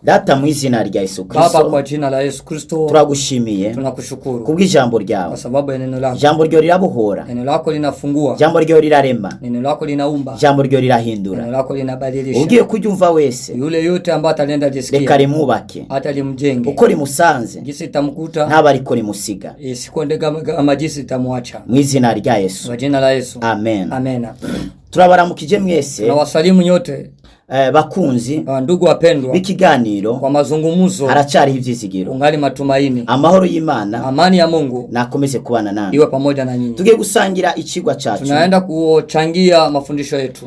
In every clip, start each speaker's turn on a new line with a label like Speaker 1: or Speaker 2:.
Speaker 1: Data, mu izina rya Yesu
Speaker 2: Baba,
Speaker 1: Kristo,
Speaker 2: kwa jina la Yesu Kristo,
Speaker 1: turagushimiye
Speaker 2: tunakushukuru
Speaker 1: kubw'ijambo ryawe.
Speaker 2: Kwa sababu ya neno lako.
Speaker 1: Ijambo ryo rirabohora.
Speaker 2: Neno lako linafungua,
Speaker 1: Ijambo ryo rirarema.
Speaker 2: Neno lako linaumba,
Speaker 1: Ijambo ryo rirahindura.
Speaker 2: Neno lako linabadilisha.
Speaker 1: Ugiye kuryumva wese,
Speaker 2: Yule yote ambaye atalienda
Speaker 1: reka
Speaker 2: lisikia,
Speaker 1: rimwubake.
Speaker 2: Hata limjenge.
Speaker 1: Uko rimusanze,
Speaker 2: Jinsi itamkuta,
Speaker 1: ntaba ariko rimusiga.
Speaker 2: Isikwende kama jinsi itamwacha.
Speaker 1: Mu izina rya Yesu.
Speaker 2: Kwa jina la Yesu.
Speaker 1: Amen.
Speaker 2: Amena.
Speaker 1: Turabaramukije mwese,
Speaker 2: Tunawasalimu nyote,
Speaker 1: bakunzi
Speaker 2: ndugu wapendwa,
Speaker 1: b'ikiganiro
Speaker 2: kwa mazungumzo
Speaker 1: Haracyariho Ibyizigiro.
Speaker 2: Ungali Matumaini.
Speaker 1: Amahoro y'Imana
Speaker 2: Amani ya Mungu
Speaker 1: nakomeze kubana namwe.
Speaker 2: Iwe pamoja na nyinyi.
Speaker 1: Tugiye gusangira icigwa cacu.
Speaker 2: Tunaenda kuchangia mafundisho yetu.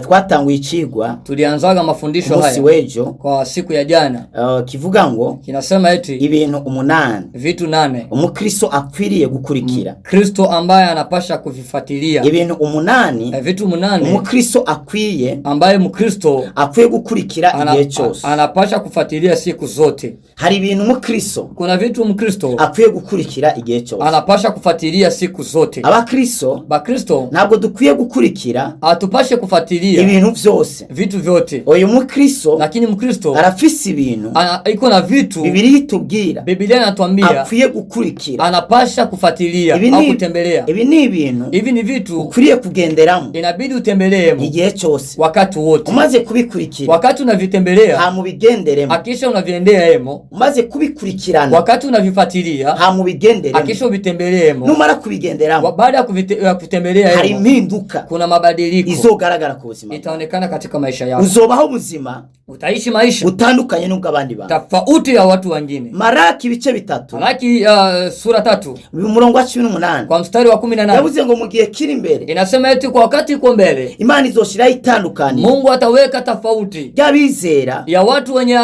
Speaker 1: Twatanguye icigwa
Speaker 2: Tulianzaga mafundisho
Speaker 1: umunsi
Speaker 2: haya
Speaker 1: w'ejo,
Speaker 2: kwa siku ya jana,
Speaker 1: kivuga ngo
Speaker 2: kinasema eti
Speaker 1: ibintu 8
Speaker 2: vitu 8
Speaker 1: umukristo akwiriye gukurikira.
Speaker 2: Kristo ambaye anapasha kuvifuatilia.
Speaker 1: Ibintu 8
Speaker 2: Vitu 8
Speaker 1: umukristo akwiye
Speaker 2: ambaye Mkristo
Speaker 1: akwiye gukurikira igihe cyose.
Speaker 2: Anapasha kufuatilia siku zote.
Speaker 1: Hari ibintu umukristo
Speaker 2: Kuna vitu Mkristo
Speaker 1: akwiye gukurikira igihe cyose.
Speaker 2: Anapasha kufuatilia siku zote.
Speaker 1: Abakristo
Speaker 2: Bakristo
Speaker 1: ntabwo dukwiye gukurikira
Speaker 2: hatupashe kufuatilia
Speaker 1: ibintu byose.
Speaker 2: Vitu vyote,
Speaker 1: Uyu mukristo
Speaker 2: lakini Mkristo
Speaker 1: arafise ibintu
Speaker 2: iko na vitu
Speaker 1: Bibiliya itubwira
Speaker 2: Biblia inatuambia
Speaker 1: akwiye gukurikira.
Speaker 2: Anapasha kufuatilia
Speaker 1: Ibi
Speaker 2: au
Speaker 1: ni
Speaker 2: kutembelea.
Speaker 1: Ibi ni ibintu
Speaker 2: Hivi ni vitu
Speaker 1: ukwiriye kugenderamo
Speaker 2: inabidi utembeleemo
Speaker 1: igihe cyose.
Speaker 2: Wakati wote.
Speaker 1: Umaze kubikurikira,
Speaker 2: Wakati unavitembelea,
Speaker 1: hama ubigenderemo.
Speaker 2: Akisha unaviendea emo,
Speaker 1: Umaze kubikurikirana,
Speaker 2: wakati unavifuatilia,
Speaker 1: hama ubigenderemo.
Speaker 2: Akisha ubitembeleemo.
Speaker 1: Numara kubigenderamo,
Speaker 2: Baada ya kutembelea
Speaker 1: hari
Speaker 2: emo,
Speaker 1: impinduka
Speaker 2: kuna mabadiliko
Speaker 1: izogaragara ku buzima.
Speaker 2: Itaonekana katika maisha yako.
Speaker 1: Uzobaho ubuzima
Speaker 2: Utaishi maisha
Speaker 1: butandukanye n'ubw'abandi bantu.
Speaker 2: Tofauti ya watu wengine.
Speaker 1: Maraki ibice 3,
Speaker 2: Malaki sura 3,
Speaker 1: umurongo wa 18,
Speaker 2: kwa mstari wa 18,
Speaker 1: yavuze ngo mu gihe kiri imbere,
Speaker 2: inasema eti kwa wakati uko mbele,
Speaker 1: Imana izoshiraho itandukaniro
Speaker 2: Mungu ataweka tofauti
Speaker 1: ry'abizera
Speaker 2: ya watu wenye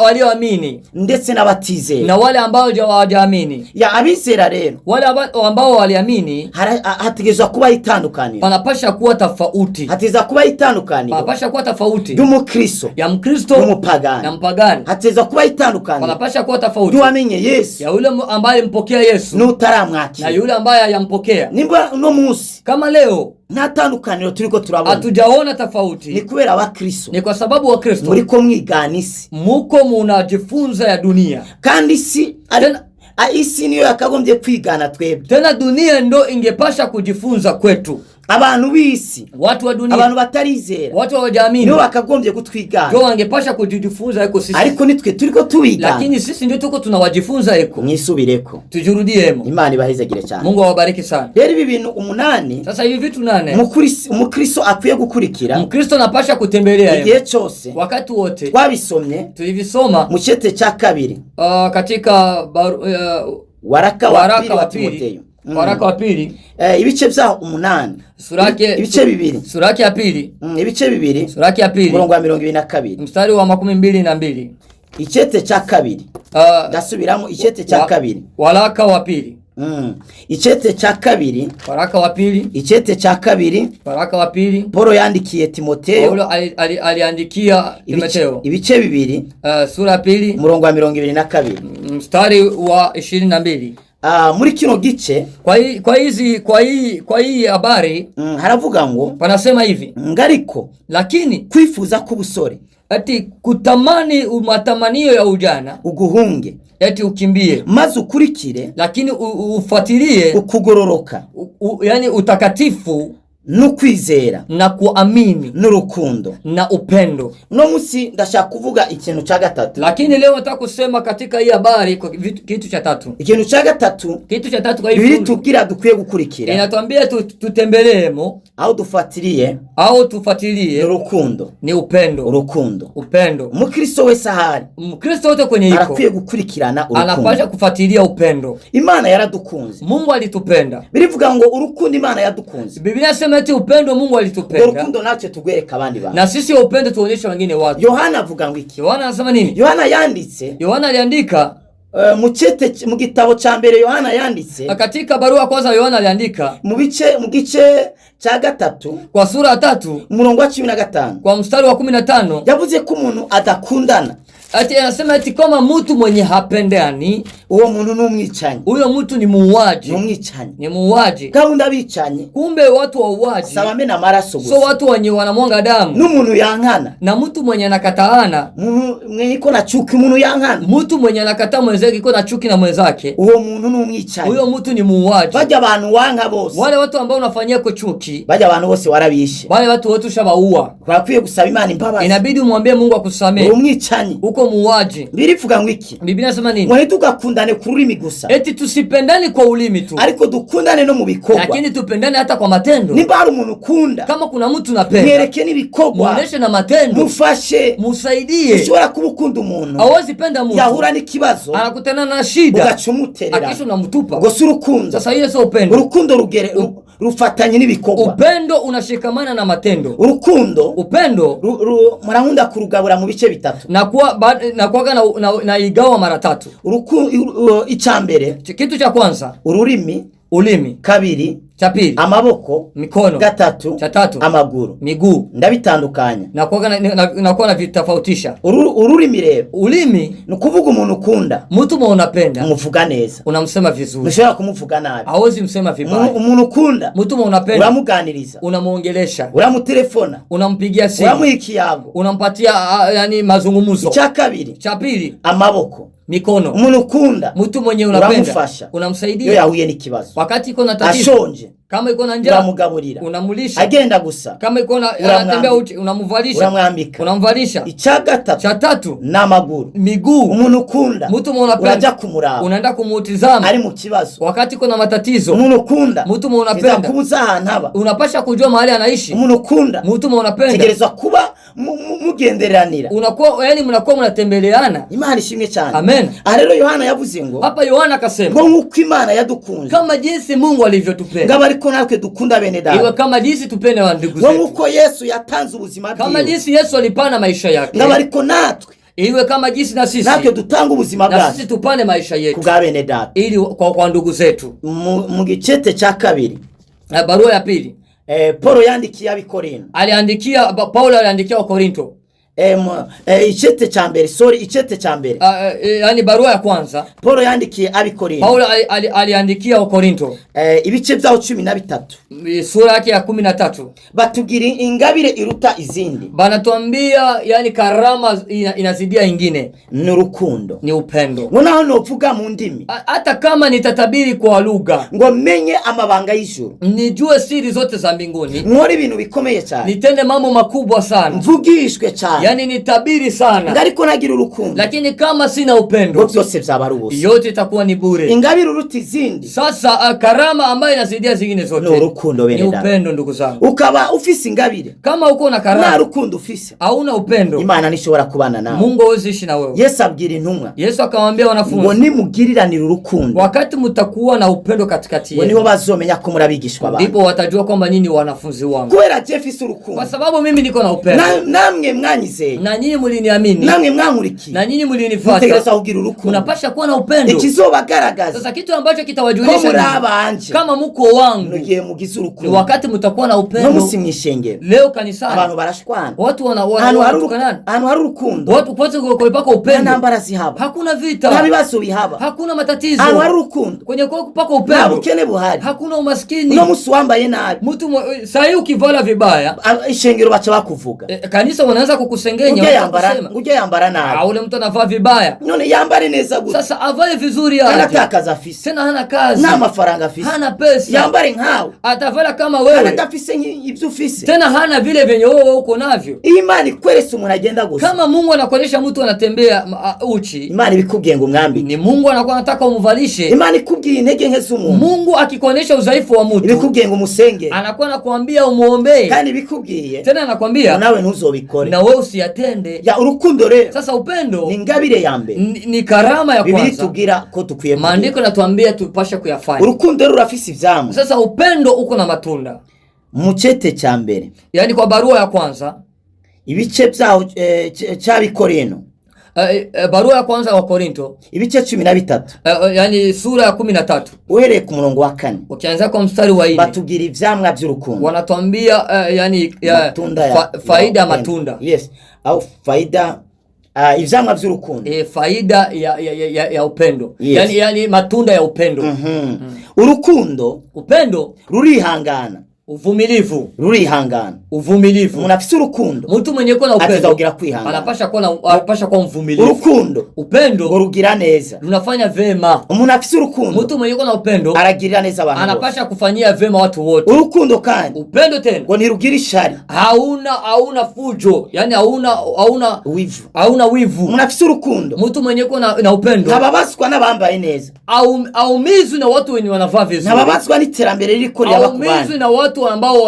Speaker 2: walioamini
Speaker 1: ndetse n'abatizera.
Speaker 2: Na wale ambao hawajaamini.
Speaker 1: Ya abizera rero,
Speaker 2: Wale ambao waliamini,
Speaker 1: hategerezwa kubaho itandukaniro,
Speaker 2: panapasha kuwa tofauti,
Speaker 1: hategerezwa kubaho itandukaniro
Speaker 2: panapasha kuwa tofauti
Speaker 1: ry'umukristo
Speaker 2: ya Mkristo na
Speaker 1: n'umupagani,
Speaker 2: mpagani,
Speaker 1: hategerezwa kubaho itandukaniro
Speaker 2: panapasha kuwa tofauti
Speaker 1: ry'uwamenye Yesu
Speaker 2: ya yule ambaye alimpokea Yesu na
Speaker 1: n'utaramwakira.
Speaker 2: Yule ambaye hajampokea.
Speaker 1: Nimba uno munsi
Speaker 2: Kama leo
Speaker 1: nta tandukaniro turiko turabona,
Speaker 2: hatujaona
Speaker 1: ni
Speaker 2: tofauti,
Speaker 1: kubera abakristo
Speaker 2: ni kwa sababu Wakristo
Speaker 1: muriko mwigana isi.
Speaker 2: Muko munajifunza ya dunia.
Speaker 1: Kandi isi isi niyo yakagombye kwigana twebwe.
Speaker 2: Tena dunia ndo ingepasha kujifunza kwetu.
Speaker 1: Abantu b'isi,
Speaker 2: Watu wa dunia,
Speaker 1: abantu batarizera,
Speaker 2: watu hawajaamini,
Speaker 1: nibo bakagombye kutwigana,
Speaker 2: ndio wangepasha kujifunza eko sisi,
Speaker 1: ariko nitwe turiko tubigana.
Speaker 2: Lakini sisi ndio tuko tunawajifunza eko.
Speaker 1: Mwisubireko.
Speaker 2: Tujirudiemo.
Speaker 1: Imana ibahezagire cyane.
Speaker 2: Mungu awabariki sana.
Speaker 1: Rero ibi bintu 8
Speaker 2: Sasa hivi vitu 8
Speaker 1: umukristo akwiye gukurikira
Speaker 2: Mkristo anapasha kutembelea
Speaker 1: igihe
Speaker 2: emo
Speaker 1: cyose,
Speaker 2: wakati wote.
Speaker 1: Twabisomye
Speaker 2: Tulivisoma
Speaker 1: mu cyete cya kabiri,
Speaker 2: katika
Speaker 1: waraka wa pili
Speaker 2: waraka
Speaker 1: wa
Speaker 2: wa pili,
Speaker 1: Timoteyo,
Speaker 2: waraka wa pili,
Speaker 1: ibice byaho 8,
Speaker 2: sura yake
Speaker 1: ibice 2,
Speaker 2: sura yake ya pili,
Speaker 1: ibice 2,
Speaker 2: sura yake ya pili,
Speaker 1: umurongo wa 22.
Speaker 2: Mstari wa 22.
Speaker 1: Icyete cya kabiri, ndasubiramo, icyete cya kabiri.
Speaker 2: Waraka wa pili.
Speaker 1: Icyete cya kabiri.
Speaker 2: Waraka wa pili.
Speaker 1: Icyete cya kabiri.
Speaker 2: Waraka wa pili.
Speaker 1: Paul yandikiye Timoteyo,
Speaker 2: Paulo aliandikia Timotheo,
Speaker 1: ibice 2,
Speaker 2: sura ya pili,
Speaker 1: umurongo wa 22.
Speaker 2: Mstari wa 22.
Speaker 1: Ah, muri kino gice,
Speaker 2: Kwa hii kwa hizi kwa hii kwa hii habari,
Speaker 1: haravuga ngo,
Speaker 2: panasema hivi,
Speaker 1: ngariko
Speaker 2: lakini
Speaker 1: kwifuza k'ubusore
Speaker 2: ati kutamani matamanio ya ujana,
Speaker 1: uguhunge,
Speaker 2: eti ukimbie,
Speaker 1: maze ukurikire
Speaker 2: lakini ufuatilie
Speaker 1: ukugororoka
Speaker 2: yani utakatifu
Speaker 1: n'ukwizera
Speaker 2: na kuamini
Speaker 1: n'urukundo.
Speaker 2: Na upendo.
Speaker 1: Uno munsi ndashaka kuvuga ikintu cya gatatu.
Speaker 2: Lakini leo nataka kusema katika hii habari kwa kitu cha tatu.
Speaker 1: Ikintu cya gatatu
Speaker 2: Kitu cha tatu kwa hii
Speaker 1: Bibiliya
Speaker 2: fungu
Speaker 1: itubwira dukwiye gukurikira
Speaker 2: inatuambia tutembeleemo
Speaker 1: aho dufatiriye
Speaker 2: au
Speaker 1: ni
Speaker 2: tufuatilie
Speaker 1: urukundo.
Speaker 2: Ni upendo.
Speaker 1: Urukundo.
Speaker 2: Upendo.
Speaker 1: Umukristo wese ahari
Speaker 2: Mkristo wote kwenye iko
Speaker 1: arakwiye gukurikirana urukundo.
Speaker 2: Anapasha kufuatilia upendo.
Speaker 1: Imana yaradukunze.
Speaker 2: Mungu alitupenda.
Speaker 1: Birivuga ngo urukundo Imana yadukunze,
Speaker 2: Biblia inasema eti upendo Mungu
Speaker 1: urwo
Speaker 2: alitupenda,
Speaker 1: rukundo natwe tugwereka abandi bantu.
Speaker 2: Na sisi upendo tuonyeshe wengine watu.
Speaker 1: Yohana avuga ngo iki?
Speaker 2: Yohana anasema nini?
Speaker 1: Yohana yanditse,
Speaker 2: Yohana aliandika,
Speaker 1: mu cyete, mu gitabo cya mbere Yohana yanditse,
Speaker 2: katika barua kwanza Yohana aliandika,
Speaker 1: mu bice mu gice cya gatatu,
Speaker 2: kwa sura ya 3,
Speaker 1: umurongo wa 15,
Speaker 2: kwa mstari wa 15,
Speaker 1: yavuze ko umuntu adakundana
Speaker 2: ati anasema eti kama mtu mwenye hapendani
Speaker 1: Uwo muntu ni umwicanyi.
Speaker 2: Huyo mtu ni
Speaker 1: Ni
Speaker 2: muuaji,
Speaker 1: umwicanyi.
Speaker 2: Ni muuaji.
Speaker 1: Gahunda abicanyi
Speaker 2: Kumbe watu wauaji
Speaker 1: si abamena amaraso
Speaker 2: sio
Speaker 1: gusa,
Speaker 2: watu wenye wanamwanga damu,
Speaker 1: n'umuntu yankana,
Speaker 2: na mtu mwenye anakataana,
Speaker 1: umuntu mwenye iko na chuki, umuntu yankana,
Speaker 2: mtu mwenye anakataa mwenzake, iko na chuki na mwenzake,
Speaker 1: uwo muntu ni umwicanyi.
Speaker 2: Huyo mtu ni muuaji.
Speaker 1: Bajya abantu wanka bose,
Speaker 2: Wale watu ambao unafanyia kwa chuki,
Speaker 1: bajya abantu bose warabishe.
Speaker 2: Wale watu wote ushabaua,
Speaker 1: Bakwiye gusaba Imana imbabazi.
Speaker 2: Inabidi umwambie Mungu
Speaker 1: Uri
Speaker 2: akusamee,
Speaker 1: umwicanyi.
Speaker 2: Uko muuaji.
Speaker 1: Birivuga ngo iki?
Speaker 2: Biblia inasema nini?
Speaker 1: Ngo ntitugakundane ku rurimi gusa,
Speaker 2: Eti tusipendane kwa ulimi tu,
Speaker 1: ariko dukundane no mu bikorwa.
Speaker 2: Lakini tupendane hata kwa matendo.
Speaker 1: Nimba hari umuntu ukunda,
Speaker 2: Kama kuna mtu napenda,
Speaker 1: mwereke n'ibikorwa,
Speaker 2: muoneshe na matendo,
Speaker 1: mufashe.
Speaker 2: Musaidie.
Speaker 1: Ushobora kuba ukunda umuntu,
Speaker 2: Hawezi penda mtu
Speaker 1: yahura n'ikibazo
Speaker 2: anakutana na shida,
Speaker 1: ugaca umuterera,
Speaker 2: akisha unamtupa.
Speaker 1: ngo si urukundo.
Speaker 2: Sasa hiyo sio upendo.
Speaker 1: Urukundo rugere rufatanye n'ibikorwa.
Speaker 2: Upendo unashikamana na matendo.
Speaker 1: Urukundo
Speaker 2: Upendo
Speaker 1: murankunda kurugabura mu bice bitatu.
Speaker 2: Nakuwaga na igawa mara tatu.
Speaker 1: Icya mbere,
Speaker 2: Kitu cha kwanza,
Speaker 1: ururimi.
Speaker 2: Ulimi.
Speaker 1: Kabiri,
Speaker 2: Cha pili,
Speaker 1: amaboko.
Speaker 2: Mikono.
Speaker 1: Gatatu,
Speaker 2: Cha tatu,
Speaker 1: amaguru.
Speaker 2: Miguu.
Speaker 1: Ndabitandukanya.
Speaker 2: Nakuwaga nakuwa navitofautisha.
Speaker 1: Ururimi rero,
Speaker 2: Ulimi,
Speaker 1: ni ukuvuga umuntu ukunda,
Speaker 2: mtu mwe unapenda,
Speaker 1: umuvuga neza,
Speaker 2: unamsema vizuri,
Speaker 1: ntushobora kumuvuga nabi.
Speaker 2: hawezi msema vibaya.
Speaker 1: Umuntu ukunda,
Speaker 2: Mtu mwe unapenda,
Speaker 1: uramuganiriza,
Speaker 2: unamuongelesha,
Speaker 1: uramutelefona,
Speaker 2: unampigia simu,
Speaker 1: uramuha ikiyago.
Speaker 2: Unampatia yani mazungumzo.
Speaker 1: Icya kabiri,
Speaker 2: Cha pili,
Speaker 1: amaboko.
Speaker 2: Mikono.
Speaker 1: Umuntu ukunda,
Speaker 2: Mtu mwenye unapenda,
Speaker 1: uramufasha iyo
Speaker 2: unamsaidia
Speaker 1: yahuye n'ikibazo,
Speaker 2: wakati iko na tatizo.
Speaker 1: ashonje,
Speaker 2: Kama iko na njaa,
Speaker 1: uramugaburira,
Speaker 2: unamulisha.
Speaker 1: Agenda gusa,
Speaker 2: Kama iko na anatembea uchi, unamvalisha,
Speaker 1: uramwambika.
Speaker 2: Unamvalisha.
Speaker 1: Icya gatatu,
Speaker 2: Cha tatu,
Speaker 1: n'amaguru.
Speaker 2: Miguu.
Speaker 1: Umuntu ukunda,
Speaker 2: Mtu mwenye unapenda,
Speaker 1: urajya kumuraba
Speaker 2: unaenda kumutizama
Speaker 1: ari mu kibazo.
Speaker 2: Wakati kuna matatizo.
Speaker 1: Umuntu ukunda,
Speaker 2: Mtu mwenye unapenda,
Speaker 1: kuba uzi ahantu aba.
Speaker 2: Unapasha kujua mahali anaishi.
Speaker 1: Umuntu ukunda,
Speaker 2: Mtu mwenye unapenda,
Speaker 1: tegerezwa kuba mugenderanira.
Speaker 2: Unakuwa yani mnakuwa mnatembeleana.
Speaker 1: Imana ishimwe cyane.
Speaker 2: Amen.
Speaker 1: Aha rero Yohana yavuze ngo,
Speaker 2: Hapa Yohana akasema,
Speaker 1: ngo nk'uko Imana yadukunze,
Speaker 2: kama jinsi Mungu alivyotupenda,
Speaker 1: ngo abe ariko natwe dukunda bene
Speaker 2: iwe
Speaker 1: data,
Speaker 2: kama jinsi tupende wa ndugu
Speaker 1: ngo
Speaker 2: zetu,
Speaker 1: nk'uko Yesu yatanze ubuzima
Speaker 2: kama
Speaker 1: bwiwe,
Speaker 2: jinsi Yesu alipana maisha yake,
Speaker 1: ngo abe ariko natwe,
Speaker 2: iwe kama jinsi na sisi,
Speaker 1: natwe dutanga ubuzima
Speaker 2: na
Speaker 1: bwacu
Speaker 2: sisi tupane maisha
Speaker 1: ku
Speaker 2: yetu
Speaker 1: bwa bene data.
Speaker 2: ili kwa ndugu zetu.
Speaker 1: Mu gicete cya kabiri,
Speaker 2: Na barua ya pili
Speaker 1: Paul yandikiye Abikorinto,
Speaker 2: aliandikia Paulo aliandikia Wakorinto,
Speaker 1: icete cya mbere, sorry, icete cya mbere,
Speaker 2: yani barua ya kwanza
Speaker 1: Paul yandikiye Abikorinto,
Speaker 2: Paulo aliandikia Wakorinto,
Speaker 1: ibice byaho 13,
Speaker 2: sura yake ya 13,
Speaker 1: batubwira ingabire iruta izindi
Speaker 2: banatuambia yani karama inazidia ingine
Speaker 1: ni urukundo.
Speaker 2: Ni upendo.
Speaker 1: Ngo naho novuga mu ndimi,
Speaker 2: Hata kama nitatabiri kwa lugha,
Speaker 1: ngo menye amabanga y'ijuru,
Speaker 2: nijue siri zote za mbinguni,
Speaker 1: nkore ibintu bikomeye cyane,
Speaker 2: nitende mambo makubwa sana,
Speaker 1: mvugishwe cyane,
Speaker 2: yani nitabiri sana,
Speaker 1: ngo ariko nagira urukundo,
Speaker 2: lakini kama sina
Speaker 1: ngo
Speaker 2: upendo,
Speaker 1: byose byaba ari ubusa.
Speaker 2: Yote itakuwa ni bure.
Speaker 1: Ingabire uruta izindi
Speaker 2: Sasa karama ambayo inazidia zingine zote
Speaker 1: ni urukundo,
Speaker 2: ni
Speaker 1: bene data.
Speaker 2: upendo, ndugu zangu.
Speaker 1: Ukaba ufise ingabire,
Speaker 2: Kama uko na
Speaker 1: nta
Speaker 2: karama,
Speaker 1: rukundo ufise,
Speaker 2: hauna upendo,
Speaker 1: Imana ntishobora kubana nawe.
Speaker 2: Mungu hawezi ishi na wewe.
Speaker 1: Yesu abwira intumwa
Speaker 2: Yesu akamwambia
Speaker 1: ngo
Speaker 2: wanafunzi,
Speaker 1: nimugiriranire urukundo,
Speaker 2: wakati mtakuwa na upendo katikati
Speaker 1: ngo niho
Speaker 2: yenu,
Speaker 1: bazomenya ko muri abigishwa banjye.
Speaker 2: Ndipo watajua kwamba nyinyi wanafunzi wangu,
Speaker 1: Kubera je mfise urukundo,
Speaker 2: kwa sababu mimi niko na upendo,
Speaker 1: namwe mwanyizeye,
Speaker 2: na nyinyi mliniamini,
Speaker 1: namwe mwankurikiye,
Speaker 2: na nyinyi mlinifuata,
Speaker 1: mutegereza kugira urukundo.
Speaker 2: mnapasha kuwa na upendo.
Speaker 1: Ikizobagaragaza
Speaker 2: Sasa kitu ambacho
Speaker 1: ko
Speaker 2: kitawajulisha
Speaker 1: muri
Speaker 2: ninyi
Speaker 1: abanje,
Speaker 2: kama mko wangu
Speaker 1: ni igihe mugize
Speaker 2: ni
Speaker 1: urukundo.
Speaker 2: wakati mtakuwa na
Speaker 1: No
Speaker 2: upendo.
Speaker 1: musi mw'ishengero
Speaker 2: Leo kanisani
Speaker 1: abantu barashwana.
Speaker 2: Watu
Speaker 1: Ahantu hari
Speaker 2: wanatukanana,
Speaker 1: ahantu hari urukundo,
Speaker 2: watu pote kulipako
Speaker 1: nta
Speaker 2: upendo
Speaker 1: ntambara zihaba,
Speaker 2: hakuna
Speaker 1: nta
Speaker 2: vita,
Speaker 1: bibazo bihaba.
Speaker 2: Hakuna matatizo.
Speaker 1: Ahantu hari urukundo,
Speaker 2: Kwenye pako
Speaker 1: nta
Speaker 2: upendo
Speaker 1: bukene buhari.
Speaker 2: Hakuna umaskini.
Speaker 1: Uno musi wambaye nabi,
Speaker 2: Mtu saa hii ukivala vibaya,
Speaker 1: ishengero baca bakuvuga,
Speaker 2: kanisa wanaanza kukusengenya,
Speaker 1: ujya
Speaker 2: wanaanza
Speaker 1: yambara,
Speaker 2: kusema,
Speaker 1: ujya yambara
Speaker 2: ah,
Speaker 1: nabi,
Speaker 2: ule mtu anavaa vibaya.
Speaker 1: None yambare neza gute?
Speaker 2: Sasa avae vizuri
Speaker 1: Kandi
Speaker 2: aje?
Speaker 1: atakaza afise,
Speaker 2: Tena hana kazi,
Speaker 1: nta mafaranga afise,
Speaker 2: hana pesa,
Speaker 1: yambare nkawe,
Speaker 2: atavala kama
Speaker 1: kandi
Speaker 2: wewe,
Speaker 1: adafise ibyo ufise.
Speaker 2: Tena hana vile vyenye wewe uko navyo.
Speaker 1: Iyo Imana ikweretse umuntu agenda gusa,
Speaker 2: Kama Mungu anakuonyesha mtu anatembea uchi,
Speaker 1: Imana ibikubwiye ngo umwambike.
Speaker 2: Ni Mungu anakuwa anataka umvalishe.
Speaker 1: Imana ikubwiye intege nke z'umuntu,
Speaker 2: Mungu akikuonyesha udhaifu wa mtu,
Speaker 1: ibikubwiye ngo umusengere,
Speaker 2: anakuwa anakuambia umuombee,
Speaker 1: kandi ibikubwiye
Speaker 2: tena anakwambia
Speaker 1: nawe ntuzobikore.
Speaker 2: Na wewe usiyatende.
Speaker 1: Ya urukundo rero
Speaker 2: Sasa upendo
Speaker 1: ni ingabire ya mbere
Speaker 2: ni karama ya
Speaker 1: Bibiri
Speaker 2: kwanza
Speaker 1: tubwira ko dukwiye kugira.
Speaker 2: Maandiko yanatuambia tupashe kuyafanya.
Speaker 1: Urukundo rero rurafise ivyamwa.
Speaker 2: Sasa upendo uko na matunda,
Speaker 1: Mu cete cya mbere,
Speaker 2: yaani kwa barua ya kwanza,
Speaker 1: ibice byaho cy'Abikorino,
Speaker 2: barua ya kwanza wa Korinto,
Speaker 1: ibice 13,
Speaker 2: yaani sura ya 13,
Speaker 1: uhereye ku murongo wa 4,
Speaker 2: ukianza kwa mstari wa 4,
Speaker 1: batubwira ivyamwa by'urukundo.
Speaker 2: Wanatuambia yani
Speaker 1: Matunda ya
Speaker 2: faida ya
Speaker 1: upendo.
Speaker 2: matunda.
Speaker 1: Yes, au faida Ah, ivyamwa vy'urukundo.
Speaker 2: Faida ya upendo.
Speaker 1: Yes.
Speaker 2: Yani matunda ya upendo.
Speaker 1: Urukundo
Speaker 2: Upendo,
Speaker 1: rurihangana.
Speaker 2: Uvumilivu.
Speaker 1: Rurihangana.
Speaker 2: Uvumilivu.
Speaker 1: Umuntu afise urukundo
Speaker 2: Mtu mwenye kuwa na upendo
Speaker 1: atazawugira kwihangana.
Speaker 2: anapasha kuwa mvumilivu.
Speaker 1: Urukundo ngo
Speaker 2: Upendo
Speaker 1: rugira neza.
Speaker 2: lunafanya vema.
Speaker 1: Umuntu afise urukundo
Speaker 2: Mtu mwenye kuwa na upendo
Speaker 1: aragirira neza abantu bose.
Speaker 2: anapasha kufanyia vema watu wote.
Speaker 1: Urukundo kandi
Speaker 2: Upendo tena
Speaker 1: ngo ntirugira ishari.
Speaker 2: hauna fujo, yani hauna
Speaker 1: Wivu.
Speaker 2: hauna wivu.
Speaker 1: Umuntu afise urukundo
Speaker 2: Mtu mwenye kuwa na upendo
Speaker 1: ntababazwa n'abambaye neza,
Speaker 2: haumizwi na watu wenye wanavaa vizuri,
Speaker 1: ntababazwa n'iterambere ririko riraba ku
Speaker 2: haumizwi
Speaker 1: bandi.
Speaker 2: na watu ambao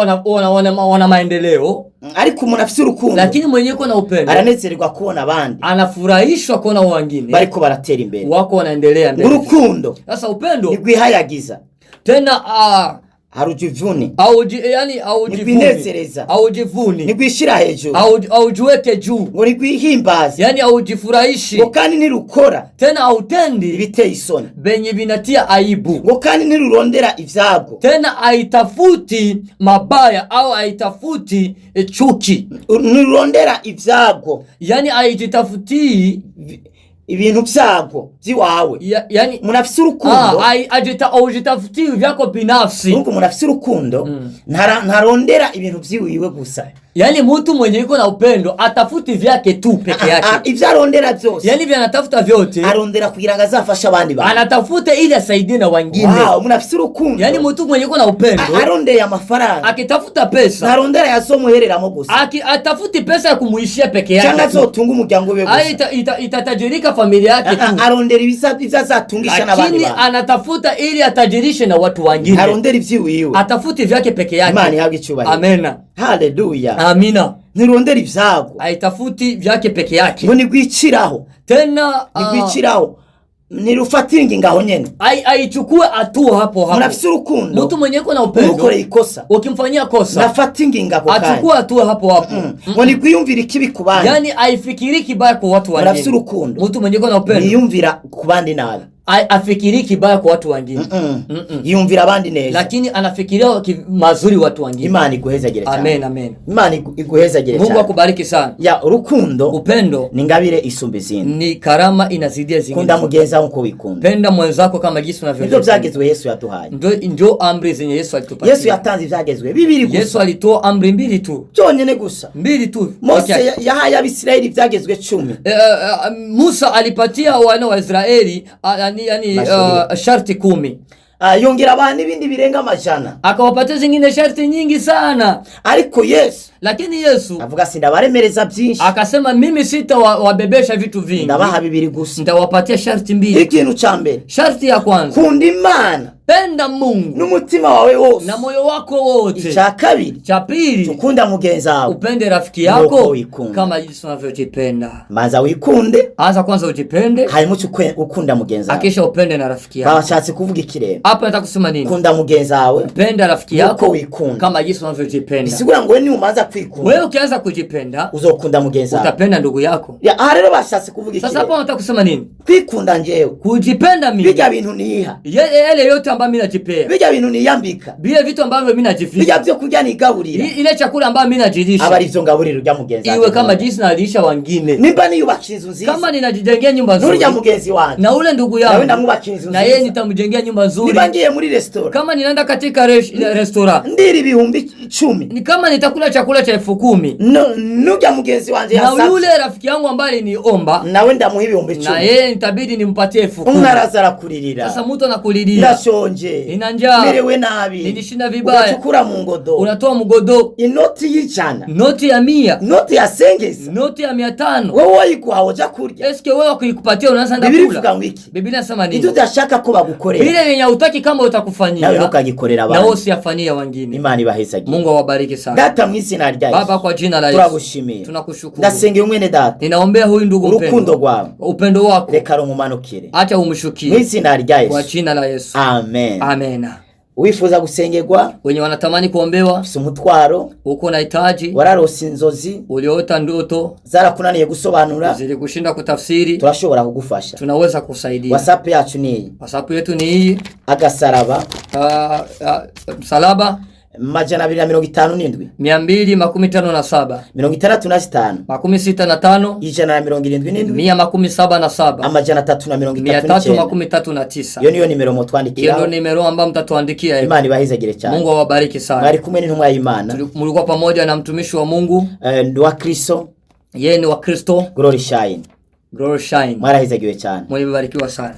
Speaker 2: wana maendeleo.
Speaker 1: Ariko umuntu afise urukundo
Speaker 2: Lakini mwenye kuwa na upendo
Speaker 1: aranezererwa kubona abandi
Speaker 2: anafurahishwa kuona wengine
Speaker 1: bariko baratera imbere.
Speaker 2: wako wanaendelea mbele.
Speaker 1: Urukundo
Speaker 2: Sasa upendo
Speaker 1: ntirwihayagiza.
Speaker 2: tena
Speaker 1: Harujivune.
Speaker 2: yani haujivuni,
Speaker 1: Ntirwinezereza.
Speaker 2: haujivuni,
Speaker 1: Ntirwishira hejuru.
Speaker 2: haujiweke juu,
Speaker 1: Ngo ntirwihimbaze.
Speaker 2: yani haujifurahishi,
Speaker 1: Ngo kandi ntirukora
Speaker 2: tena hautendi
Speaker 1: ibiteye isoni.
Speaker 2: venye vinatia aibu,
Speaker 1: Ngo kandi ntirurondera ivyago.
Speaker 2: tena haitafuti mabaya au haitafuti chuki,
Speaker 1: Ntirurondera ivyago.
Speaker 2: yani haijitafutii
Speaker 1: Ibintu vyago vyiwawe.
Speaker 2: yani
Speaker 1: Umuntu afise urukundo
Speaker 2: haujitafutii vyako binafsi.
Speaker 1: Urumva umuntu afise urukundo ntarondera ibintu vyiwiwe gusa.
Speaker 2: Yani mtu mwenye iko na upendo atafuti vyake tu peke yake,
Speaker 1: Ivyo arondera vyose
Speaker 2: yani vyanatafuta vyote
Speaker 1: arondera kugira ngo azafashe abandi bantu.
Speaker 2: anatafuta ili asaidie na wengine.
Speaker 1: Wow, umuntu afise urukundo
Speaker 2: Yani mtu mwenye iko na upendo
Speaker 1: arondeye amafaranga
Speaker 2: akitafuta pesa
Speaker 1: ntarondera yazomuhereramo gusa
Speaker 2: atafuti pesa ya kumuishia peke
Speaker 1: cyangwa
Speaker 2: yake tu.
Speaker 1: azotunga umuryango we
Speaker 2: Ai,
Speaker 1: gusa.
Speaker 2: itatajirika familia yake tu,
Speaker 1: Arondera ivyo azatungisha n'abandi
Speaker 2: lakini
Speaker 1: bantu.
Speaker 2: anatafuta ili atajirishe na watu wengine,
Speaker 1: Ntarondera ivyiwiwe.
Speaker 2: atafuti vyake peke
Speaker 1: Imana
Speaker 2: yake.
Speaker 1: ihabwe icyubahiro.
Speaker 2: Amena,
Speaker 1: Haleluya.
Speaker 2: amina.
Speaker 1: Ntirondera ivyago
Speaker 2: Haitafuti vyake peke yake
Speaker 1: ngo ntigwiciraho.
Speaker 2: tena,
Speaker 1: Ntigwiciraho, ntirufatira ingingo aho nyene.
Speaker 2: aichukue hatua hapo
Speaker 1: Umuntu
Speaker 2: hapo.
Speaker 1: afise urukundo
Speaker 2: Mtu mwenye iko na upendo
Speaker 1: umukoreye ikosa
Speaker 2: ukimfanyia kosa
Speaker 1: nafata ingingo ako kanya.
Speaker 2: achukue hatua hapo hapo.
Speaker 1: Ngo ntigwiyumvire ikibi ku bandi.
Speaker 2: Yani aifikiri kibaya kwa watu
Speaker 1: Umuntu afise
Speaker 2: wengine.
Speaker 1: urukundo
Speaker 2: Mtu mwenye iko na upendo
Speaker 1: ntiyumvira ku bandi nabi.
Speaker 2: afikiri kibaya kwa watu wengine,
Speaker 1: Yumvira abandi neza.
Speaker 2: lakini anafikiria mazuri watu wengine.
Speaker 1: Imana iguhezagire cyane.
Speaker 2: Amen, amen.
Speaker 1: Imana iguhezagire
Speaker 2: Mungu
Speaker 1: cyane.
Speaker 2: akubariki sana.
Speaker 1: Ya, urukundo
Speaker 2: Upendo
Speaker 1: ni ingabire isumba izindi.
Speaker 2: ni karama inazidia zingine.
Speaker 1: Kunda mugenzi wawe uko wikunda.
Speaker 2: Penda mwenzako kama jinsi
Speaker 1: Nibyo
Speaker 2: unavyojipenda.
Speaker 1: byagezwe Yesu yaduhaye.
Speaker 2: Ndio amri zenye Yesu alitupatia.
Speaker 1: Yesu yatanze ibyagezwe bibiri gusa.
Speaker 2: Yesu alitoa amri mbili tu,
Speaker 1: Byonyine gusa.
Speaker 2: mbili tu
Speaker 1: Mose
Speaker 2: peke yake.
Speaker 1: yahaye Abisirayeli ibyagezwe 10.
Speaker 2: Musa alipatia wana wa Israeli yani,
Speaker 1: Mashauri.
Speaker 2: sharti 10,
Speaker 1: Yongera abaha n'ibindi birenga amajana.
Speaker 2: akawapatia zingine sharti nyingi sana,
Speaker 1: Ariko Yesu
Speaker 2: lakini Yesu
Speaker 1: avuga sindabaremereza byinshi,
Speaker 2: akasema mimi sitawabebesha vitu vingi,
Speaker 1: ndabaha bibiri gusa.
Speaker 2: nitawapatia sharti mbili.
Speaker 1: Ikintu ca mbere,
Speaker 2: Sharti ya kwanza,
Speaker 1: kunda Imana
Speaker 2: penda Mungu
Speaker 1: n'umutima wawe wose.
Speaker 2: na moyo wako wote.
Speaker 1: Icya kabiri,
Speaker 2: Cha pili,
Speaker 1: ukunda mugenzi wawe
Speaker 2: upende rafiki
Speaker 1: Nuko
Speaker 2: yako
Speaker 1: wikunda.
Speaker 2: kama jinsi unavyojipenda.
Speaker 1: Manza wikunde,
Speaker 2: Anza kwanza ujipende,
Speaker 1: hanyuma uce ukunda mugenzi wawe.
Speaker 2: akisha upende na rafiki yako.
Speaker 1: Bashatse kuvuga ikirere.
Speaker 2: Hapa nataka kusema nini?
Speaker 1: Kunda mugenzi wawe
Speaker 2: Penda rafiki
Speaker 1: nuko
Speaker 2: yako
Speaker 1: wikunda.
Speaker 2: kama jinsi unavyojipenda.
Speaker 1: Bisigura ngo we niumanza kwikunda
Speaker 2: Wewe ukianza kujipenda
Speaker 1: uzokunda mugenzi wawe.
Speaker 2: utapenda ndugu yako.
Speaker 1: Ya, aha rero bashatse kuvuga
Speaker 2: Sasa
Speaker 1: ikirere.
Speaker 2: hapa nataka kusema nini?
Speaker 1: Kwikunda njewe
Speaker 2: Kujipenda mimi,
Speaker 1: bijya bintu niha,
Speaker 2: yale yote ambayo mimi najipea,
Speaker 1: bijya bintu niyambika,
Speaker 2: vile vitu ambavyo mimi
Speaker 1: bijya
Speaker 2: najifika,
Speaker 1: byo kurya nigaburira,
Speaker 2: ile chakula ambayo mimi
Speaker 1: aba
Speaker 2: najilisha,
Speaker 1: ari byo ngaburira urya mugenzi
Speaker 2: iwe
Speaker 1: wanjye.
Speaker 2: kama jinsi nalisha wengine,
Speaker 1: Nimba niyubakira inzu nziza
Speaker 2: kama ninajijengea nyumba nzuri
Speaker 1: n'urya mugenzi wanjye
Speaker 2: na ule ndugu
Speaker 1: nawe
Speaker 2: yangu,
Speaker 1: ndamwubakira inzu
Speaker 2: na yeye
Speaker 1: nziza.
Speaker 2: nitamjengea nyumba nzuri.
Speaker 1: Niba ngiye muri resitora
Speaker 2: Kama ninaenda katika restaurant,
Speaker 1: ndira 10,000,
Speaker 2: ni kama nitakula chakula cha 10,000
Speaker 1: n'urya mugenzi wanjye
Speaker 2: na
Speaker 1: yasabye
Speaker 2: yule rafiki yangu ambaye aliniomba,
Speaker 1: nawe ndamuha
Speaker 2: na
Speaker 1: 10,000.
Speaker 2: yeye nitabidi nimpatie
Speaker 1: Umwe
Speaker 2: 10,000.
Speaker 1: araza arakuririra,
Speaker 2: Sasa mtu anakulilia,
Speaker 1: ndashonje,
Speaker 2: Nina njaa.
Speaker 1: merewe nabi,
Speaker 2: Nilishinda vibaya.
Speaker 1: ugacukura mu ngodo
Speaker 2: unatoa mgodo,
Speaker 1: inoti y'100,
Speaker 2: noti ya 100,
Speaker 1: inoti ya sengeza,
Speaker 2: noti ya 500.
Speaker 1: wowe wayiguha uja kurya.
Speaker 2: Eske wewe wakikupatia unaanza enda
Speaker 1: Bibiri
Speaker 2: kula?
Speaker 1: ivuga ngo iki?
Speaker 2: Biblia inasema
Speaker 1: Ibyo
Speaker 2: nini?
Speaker 1: udashaka ko bagukorera
Speaker 2: Vile yenye hutaki kama
Speaker 1: nawe
Speaker 2: utakufanyia,
Speaker 1: ntukagikorera
Speaker 2: na wewe
Speaker 1: abandi.
Speaker 2: usiyafanyia wengine.
Speaker 1: Imana ibahezagire.
Speaker 2: Mungu awabariki sana.
Speaker 1: Data, mu izina rya
Speaker 2: Baba,
Speaker 1: Yesu
Speaker 2: kwa jina la Yesu
Speaker 1: turagushimiye.
Speaker 2: tunakushukuru.
Speaker 1: Ndasengeye mwene data,
Speaker 2: Ninaombea huyu ndugu
Speaker 1: urukundo
Speaker 2: mpendwa,
Speaker 1: rwawe
Speaker 2: upendo wako
Speaker 1: reka rumumanukire
Speaker 2: acha
Speaker 1: mu
Speaker 2: umshukie
Speaker 1: izina rya
Speaker 2: kwa
Speaker 1: Yesu.
Speaker 2: jina la Yesu,
Speaker 1: Amen.
Speaker 2: amena.
Speaker 1: Wifuza gusengerwa,
Speaker 2: Wenye wanatamani kuombewa,
Speaker 1: ufise umutwaro,
Speaker 2: uko na hitaji,
Speaker 1: wararose inzozi
Speaker 2: uliota ndoto
Speaker 1: zarakunaniye gusobanura,
Speaker 2: zilikushinda kutafsiri,
Speaker 1: turashobora kugufasha.
Speaker 2: tunaweza kusaidia.
Speaker 1: WhatsApp yacu ni iyi:
Speaker 2: WhatsApp yetu ni hii,
Speaker 1: agasaraba
Speaker 2: msalaba
Speaker 1: 257
Speaker 2: 257
Speaker 1: 65
Speaker 2: 65
Speaker 1: 177
Speaker 2: 177
Speaker 1: 339.
Speaker 2: 339.
Speaker 1: Iyo niyo nimero
Speaker 2: Hiyo ndio
Speaker 1: mutwandikiraho.
Speaker 2: nimero ambayo mtatuandikia.
Speaker 1: Imana ibahezagire cyane.
Speaker 2: Mungu awabariki sana.
Speaker 1: Mwari kumwe n'intumwa y'Imana.
Speaker 2: Mlikuwa pamoja na mtumishi wa Mungu,
Speaker 1: Ndi wa Kristo.
Speaker 2: Yeye ni wa Kristo.
Speaker 1: Glory Shine.
Speaker 2: Glory Shine.
Speaker 1: Mwarahezagiwe cyane.
Speaker 2: Mlibarikiwa sana.